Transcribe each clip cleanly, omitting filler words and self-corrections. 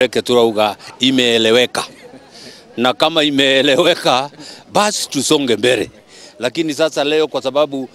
Reke turauga imeeleweka, na kama imeeleweka basi tusonge mbele. Lakini sasa leo kwa sababu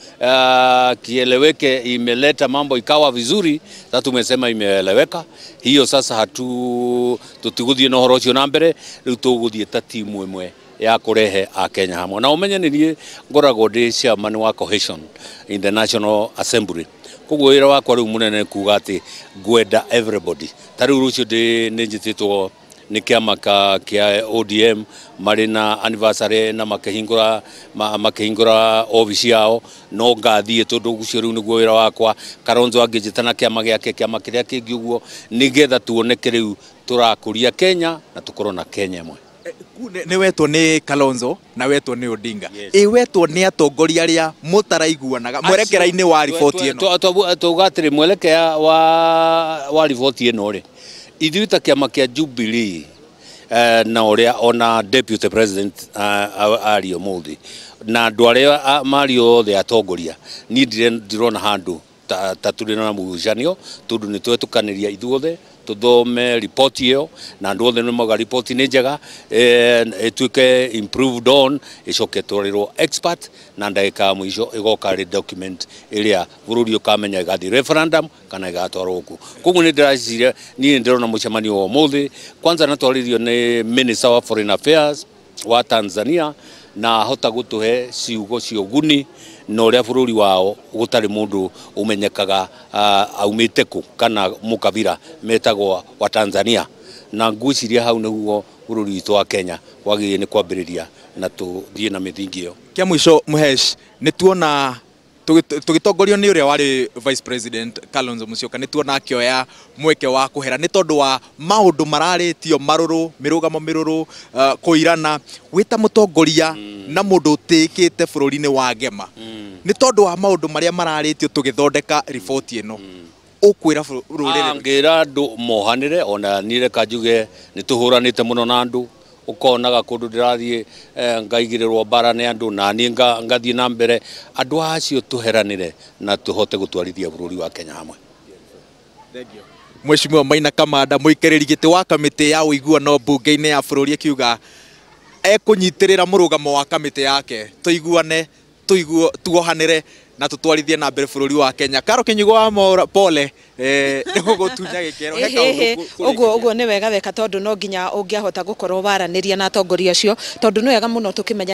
kieleweke imeleta mambo ikawa vizuri, sasa tumesema imeeleweka hiyo. Sasa hatu tutiguthie na uhoro ucio na mbere, riu tuguthie ta timu imwe ya kurehe Akenya hamwe. Na umenye ni niĩ ngoragwo ndĩ chairman wa cohesion in the National Assembly, koguo wĩra wakwa rĩu mũnene kuga atĩ ngwenda everybody. Ta rĩu rũciũ ndĩ nĩ njĩtĩtwo nĩ kĩama kĩa ODM, marĩ na anniversary na makĩhingũra makĩhingũra obici yao, no ngathiĩ tondũ ũcio rĩu nĩguo wĩra wakwa. Kalonzo angĩnjĩta na kĩama gĩake, kĩama kĩrĩa kĩngĩ ũguo, nĩgetha tuoneke rĩu tũrakũria Kenya na tũkorwo na Kenya ĩmwe. Nĩ wetwo nĩ Kalonzo na wetwo nĩ Odinga. Yes. Ĩ wetwo nĩ atongoria arĩa mũtaraiguanaga mwerekera-inĩ wa riboti ĩno? Tuga atĩrĩ, mwelekea wa riboti ĩno rĩ, ithuĩ ta kĩama kĩa Jubilee na ũrĩa ona deputy president aria ũmũthĩ na andũ arĩa mario othe atongoria, niĩ ndirona handũ ta tũrĩ na mũgucanio, tondũ nĩ twetũkanĩria ithuothe tuthome riboti ĩyo, na andũ othe nĩ mauga riboti nĩ njega, ĩtuĩke improved on, ĩcoke ĩtwarĩrwo expert, na ndagĩka ya mũico ĩgoka rĩ document ĩrĩa bũrũri ũkamenya ĩgathiĩ referendum kana ĩgatwarwo kũ. Koguo nĩ ndĩraciria, niĩ nĩ ndĩrona mũcemanio wa ũmũthĩ kwanza natwarĩrio nĩ Minister wa Foreign Affairs wa Tanzania, na ahota gũtũhe ciugo cia ũguni na ũrĩa bũrũri wao gũtarĩ mũndũ ũmenyekaga aumĩte kũ kana mũkabira metagwo wa Tanzania, na ngwĩciria hau nĩguo bũrũri witũ wa Kenya wagĩrĩire nĩ kwambĩrĩria na tũthiĩ na mĩthingi ĩyo. Kĩa mũico, Mũhesh, nĩ tuona tũgĩtongorio nĩ ũrĩa warĩ Vice President Kalonzo Musyoka, nĩ tuona akĩoya mweke wa kũhera nĩ tondũ wa maũndũ mararĩtio marũrũ, mĩrũgamo mĩrũrũ, kũirana. Wĩ ta mũtongoria na mũndũ ũtĩĩkĩte bũrũri-inĩ wa Gema, nĩ tondũ wa maũndũ marĩa mararĩtio tũgĩthondeka riboti ĩno, ũkwĩra rũrĩrĩ? Ngĩra andũ mohanĩre. Ona niĩ reka njuge nĩ tũhũranĩte mũno na andũ, ũkonaga kũndũ ndĩrathiĩ ngaigĩrĩrwo mbara nĩ andũ, na niĩ ngathiĩ na mbere. Andũ acio tũheranĩre na tũhote gũtwarithia bũrũri wa Kenya hamwe. Mheshimiwa Maina Kamanda, mũikarĩri gĩtĩ wa kamĩtĩ ya ũiguano mbunge-inĩ ya bũrũri, akiuga ekũnyitĩrĩra mũrũgamo wa kamĩtĩ yake, tũiguane, tuohanĩre na tũtwarithie na mbere bũrũri wa Kenya. Karo Kinyugo wa Mora, pole nĩgũgũtunya gĩkero he kaũndũ Ũguo ũguo nĩ wega weka, tondũ no nginya ũngĩahota gũkorwo waranĩria na atongoria acio, tondũ nĩ wega mũno tũkĩmenya.